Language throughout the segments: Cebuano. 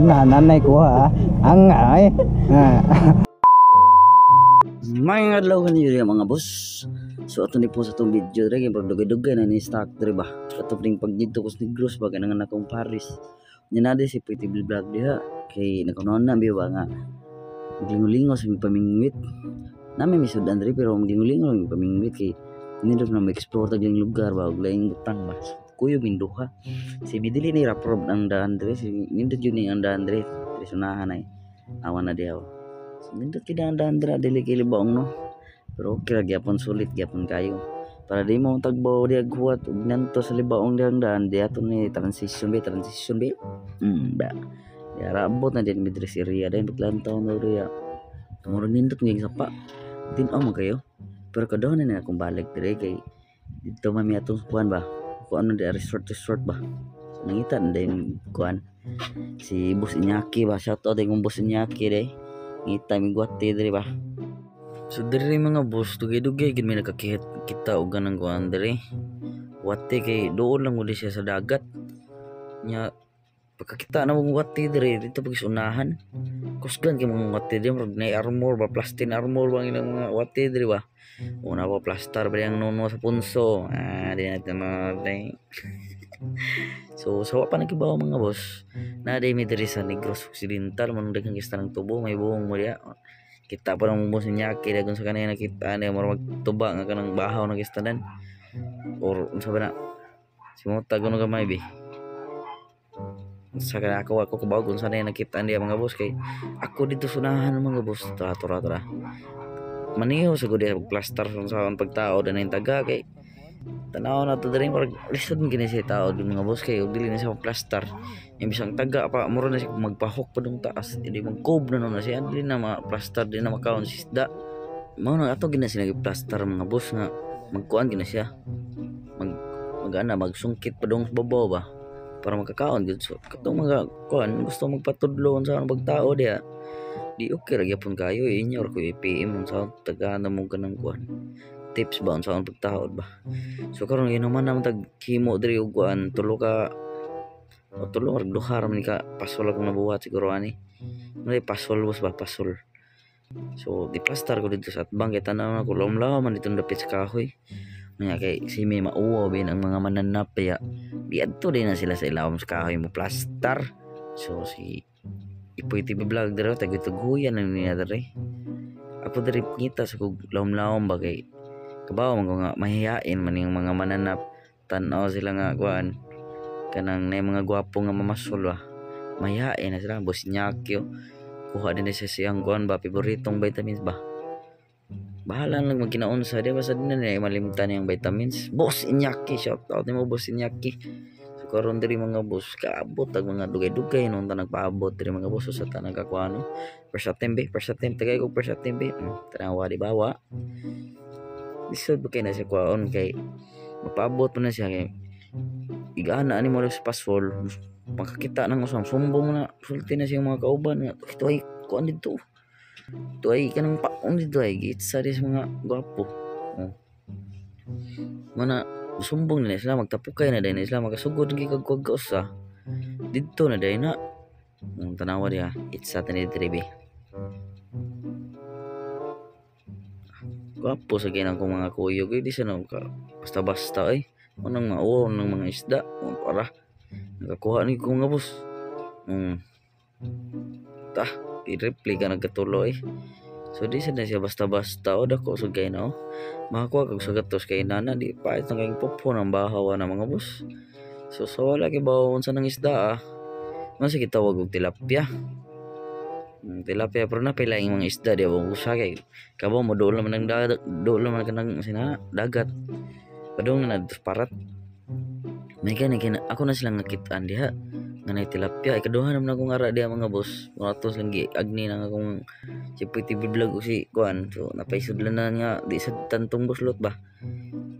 Ana nanay kuha ah. Ang ay. Ah. May adlaw kanyo diha, mga boss. So ato ni po sa atong video dre kay dugay-dugay na ni stock dre ba. Ato pring pag didto ko sa Negros ba kanang akong Paris. Nya na si Pretty Vlog diha kay nagkunon na biya ba nga maglingo-lingo sa pamingwit. Nami misud dre pero maglingo-lingo lang pamingwit kay nindot na ma-explore tag lugar ba og laing butang ba. So, kuyog ning duha. Si midili ni approve ang daan dre, si nindot jud ni ang daan dre. Dre sunahan ay awan na diha. So, nindot kay daan daan dre, dili kay libaong no. Pero okay ra gyapon, sulit gyapon kayo. Para di mo tagbaw di aghuwat ug nanto sa libaong dihang daan di ato ni transition ba, transition ba. Ba. Ya raabot na din mi diri sa area din paglantaw na area. Murag nindot ngayong sapa. Tin-aw man kayo. Pero kadahon na akong balik dire kay dito man mi atong kuan ba. Kuan na di resort resort ba. So, nangita na din kuan si Boss Iñaki ba. Shout out kong Boss Iñaki de. Ngita mi guwate dire ba. So diri mga boss, dugay-dugay gid mi nakakita kita og ganang kuan diri. Wate kay doon lang uli siya sa dagat. Nya pagkakita na mong wate diri dito pag unahan. Kusgan kay mga wate diri, murag nay armor ba, plastin armor ba ang ilang mga wate diri ba. Una pa plaster ba yang nuno sa punso. Ah, di natin mga So sa wa pa nakibaw mga boss, na di mi diri sa Negros Occidental man daghang kista ng tubo, may buong mo diya. Kita pa ng boss niya kay dagon sa kanina nakita niya murag magtuba nga kanang bahaw ng kistanan or unsa ba na simota kuno gamay bi sa kana ako kabaw kung saan na nakita niya mga boss kay ako dito sunahan mga boss. Tara tara tara, maniho sa gud plaster sa pagtao danay taga kay tanaw na to diri, murag lisod man kini siya tao dun mga boss kay og dili na siya plaster, imbis ang taga pa mura na siya magpahok pa dong taas, hindi magkob na na siya, dili na ma-plaster, dili na makaon si isda. Mao na ato gina sila plaster mga boss nga magkuan gina siya mag magana magsungkit pa dong sa babaw ba para makakaon gud. So katong mga kuan gusto magpatudlo unsa ang pagtao diha di okay ra gyapon kayo inyo ra ko i-PM unsa tagaan na mo kanang kuan tips ba unsa ang pagtaod ba. So karon ginuman naman tag himo diri og kuan tulo ka o tulo or duha ra man ka pasol akong nabuhat siguro ani. May pasol boss ba, pasol. So di plaster ko dito sa atbang kay tan-aw na ko lawom-lawom man dito dapit sa kahoy. Nya kay simi mauwaw bin ang mga mananap kaya diadto din na sila sa ilawom sa kahoy mo plaster. So si Ipoy TV vlog diri tagituguyan na niya diri. Ako diri ngita sa kog lawom-lawom ba kay kabaw man ko nga mahihain man yung mga mananap, tan-aw sila nga kuan kanang nay mga gwapo nga mamasol ba, mahihain na sila. Boss Nyakyo kuha din na siya siyang kuan ba, paboritong vitamins ba, bahala lang magkinaunsa di basta din na niya malimtan yung vitamins. Boss Iñaki, shout out nimo Boss Iñaki. So karon diri mga boss kaabot tag mga dugay-dugay noon ta nagpaabot diri mga boss. So, sa tanang kakuano first attempt be, first attempt tagay ko first attempt be. Tanawa di bawa lisod ba kay na siya kuhaon kay mapaabot pa na siya kay igana ani mo sa pasol makakita ng usang sumbong na sulti na siya mga kauban nga ito ay kuan dito, ito ay kanang paon dito ay gitsa di sa mga gwapo. Oh. Mana sumbong na sila magtapukay na din sila makasugod gi kag kuwag usa didto na dai na. Ang tanawa diha itsa tani diri be. Gwapo sa ginang kong mga kuyog eh, di sa no ka basta basta eh unang mauwaw ng mga isda o, para nakakuha ni ko nga boss. Ta i-replay ka nagkatulo eh. So di sa na siya basta basta o dako sa kay na oh. Makakuha kag sa gatos kay nana di pait na kayong popo ng bahawa na mga boss. So sa wala kay bawon sa nang isda ah. Man sige tawag og tilapia. Tilapia pero na pila yung mga isda di ba usa kay kabaw mo dool man ang dagat, dool man kanang sina dagat. Padung na parat. May gani kina ako na silang nakitaan diha nga nay tilapia. Ikaduha naman akong ara diha mga boss. Mga to silang gi agni na nga akong si Puy TV vlog o si kuan. So napaisudlan na nga di sa tantong buslot ba.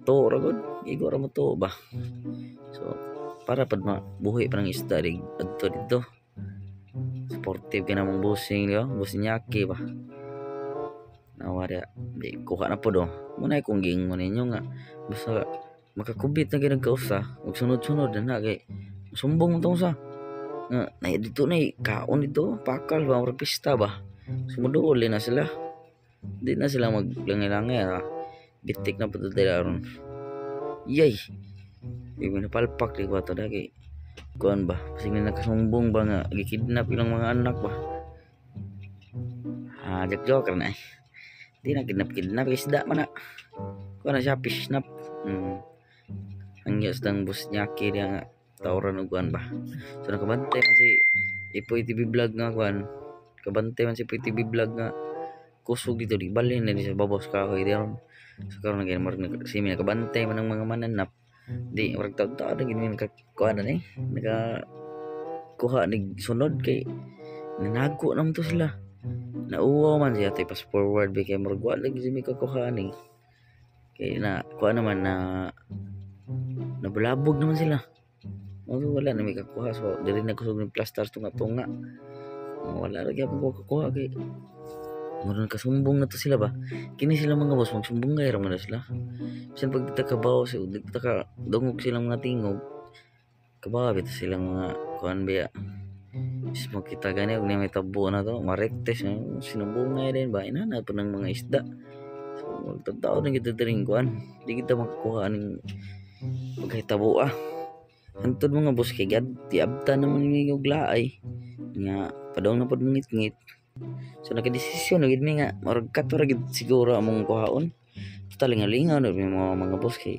To ra gud, igo ra mo to ba. So para pad mabuhi pa ng isda di adto dito. Supportive ka namang bossing di ba? Boss Iñaki ba. Nawa diha. Di kuha na po do. Muna kung giingon ninyo nga basta makakubit na ginagkausa ug sunod-sunod na na kay sumbong tong usa. Nga na dito na kaon dito, pakal ba, murag pista ba. Sumuduol na sila. Di na sila maglangay-langay ha. Bitik na po ito dira ron. Yay! Di mo napalpak di ba ito dagi. Kuan ba? Kasi nga nakasumbong ba nga gikidnap ilang mga anak ba? Ah, Jack Joker na eh. Di na kidnap kidnap isda man na. Kuan na siya, fish snap. Ang yas ng boss nyaki diya nga tawran og kuan ba. So nakabantay man si Ipoy TV Vlog nga kuan. Kabantay man si Ipoy TV Vlog nga kusog dito, di balhin na di sa babos kahoy di ron. So karon na murag si mi nakabantay man ang mga mananap. Di murag taud-taud na gid mi nakakuha na ni. Naka kuha ni sunod kay nanago naman to sila. Nauwaw man siya tay pass forward ba kay murag wala gid mi kakuha ni. Kay na kuha naman na nabulabog naman sila. O, wala na may kakuha. So, dili na kusog ng plaster tunga-tunga. O, wala ra gyapon ko kakuha kay murag kasumbong na to sila ba. Kini sila mga boss, magsumbong gay ra man na sila. Bisan pag kita kabaw si di ta ka dungog silang mga tingog. Kabaw bitaw silang mga kuan biya. Is makita gani og niya may tabo na to, marites eh, sinumbongay din ba inana pa ng mga isda. So magtagtao na kita diring kuan. Di kita makakuha aning pagkahitabo ah. Hantod mga boss kay gad diabta naman ni og laay nga padong na pod mangitngit. So nakadesisyon na gid mi nga murag kato ra gid siguro among kuhaon. Total nga lingaw na mi mga boss kay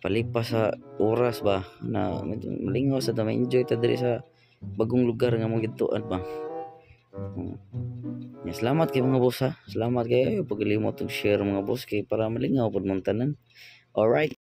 palipas sa oras ba na medyo malingaw sa ta, ma-enjoy ta diri sa bagong lugar nga among gidtuan ba. Ya, salamat kay mga boss ha. Salamat kay paglimot og share mga boss kay para malingaw pod mong tanan. Alright.